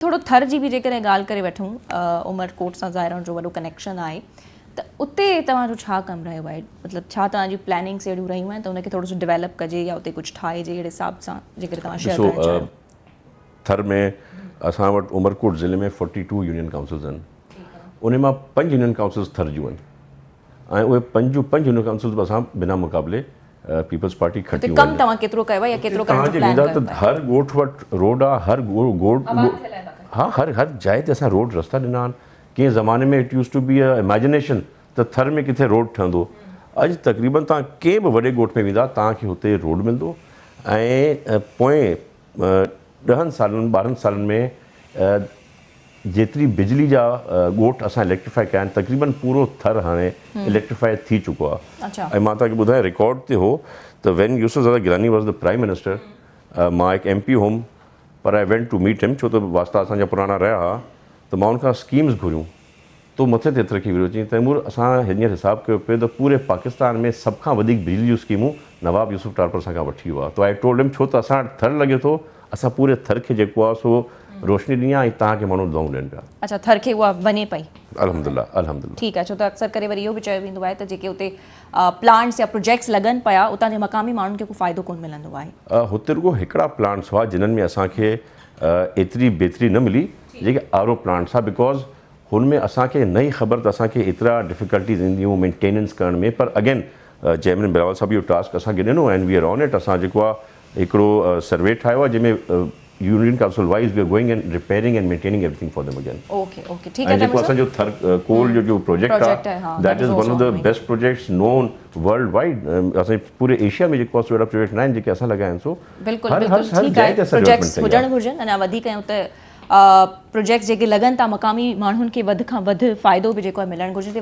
ٿورو ٿر جي به جيڪڏهن ڳالهه ڪري وٺون، عمر ڪوٽ سان ظاهر ان جو وڏو ڪنيڪشن آهي ته اتي توهان جو ڇا ڪم رهيو آهي؟ مطلب ڇا توهان جون پلاننگس اهڙيون رهيون آهن ته ان کي ٿورو سو ڊيولپ ڪجي يا اتي ڪجهه ٺاهجي اهڙي حساب سان جيڪڏهن توهان شيئر ڪرڻ چاهيو. ٿر ۾ اسان وٽ عمرڪوٽ ضلعي ۾ فورٽي ٽو يونين ڪائونسلز آهن، انهي مان پنج يونين ڪائونسلز ٿر جون آهن ۽ اهي پنج جون پنج يونين ڪائونسلز به اسان بنا مقابلي پيپلز پارٽي کٽيون ڪم توهان ڪيترو ڪيو آهي يا ڪيترو ڪرڻ جو پلان ڪيو آهي؟ هر ڳوٺ وٽ روڊ آهي، هر ڳوٺ ها هر هر جاء تي اسان روڊ رستا ڏنا آهن. ڪنهن زماني ۾ it used to be a imagination ته ٿر ۾ ڪٿي روڊ ٺهندو. اڄ تقريبن توهان ڪنهن به وڏي ڳوٺ ۾ ويندا توهان کي هتي روڊ ملندو ۽ پوئين ڏهن سالن 12 سالن ۾ جيتري بجلي جا ڳوٺ اسان اليڪٽريفائي ڪيا آهن تقريبن پورو ٿر هاڻي اليڪٽريفائي ٿي چڪو آهي ۽ مان توهان کي ٻڌايان رڪارڊ تي هو ته when Yousaf Raza Gilani was the prime minister مان هڪ M P home per I went to meet هم ڇو ته واسطا اسان جا پراڻا رهيا ها ته مان ان کان اسڪيمز گهريون تو مٿي تي هٿ رکي ويو چيائين تيمور اسان هينئر حساب ڪيو پئي ته پوري پاڪستان ۾ سڀ کان وڌيڪ بجلي جون اسڪيمون نواب يوسف ٽالپر اسان کان وٺي ويو آهي ته I told هم ڇو ته اسان وٽ ٿر لڳي ٿو اسان پوري ٿر کي جيڪو آهي سو روشني ڏني آهي ۽ توهان کي ماڻهو دعائون ڏين پيا. اڇا ٿر کي اها وڃي پئي. الحمدلله الحمدلله. ٺيڪ آهي ڇو ته اڪثر ڪري وري اهو به چيو ويندو آهي ته جيڪي اتي پلانٽس يا پروجيڪٽس لڳن پيا اتان جي مقامي ماڻهن کي ڪو فائدو ڪونه ملندو آهي. هتي رڳو هڪڙا پلانٽس هئا جنھن ۾ اسان کي ايتري بهتري نه ملي جيڪي آر او پلانٽس هئا because هن ۾ اسان کي نه ئي خبر ته اسان کي ايترا ڊفيڪلٽيز اينديون مينٽيننس ڪرڻ ۾ پر اگين چيئرمين بلاول صاحب اهو ٽاسڪ اسان کي ڏنو and we are on it اسان جيڪو آهي هڪڙو سروي ٺاهيو آهي جنهن ۾ union council wise we are going and repairing and maintaining everything for them again. Okay okay ٺيڪ آهي ۽ جيڪو اسان جو ٿر ڪول جو جو پروجيڪٽ آهي that is one of the best projects known world wide اسان جي پوري ايشيا ۾ جيڪو آهي سو اهڙا پروجيڪٽ ناهن جيڪي اسان لڳايا آهن سو بلڪل بلڪل ٺيڪ آهي پروجيڪٽس هجڻ گهرجن اڃا وڌيڪ ۽ اتي پروجيڪٽس جيڪي لڳن ٿا مقامي ماڻهن کي وڌ کان وڌ فائدو به جيڪو آهي ملڻ گهرجي.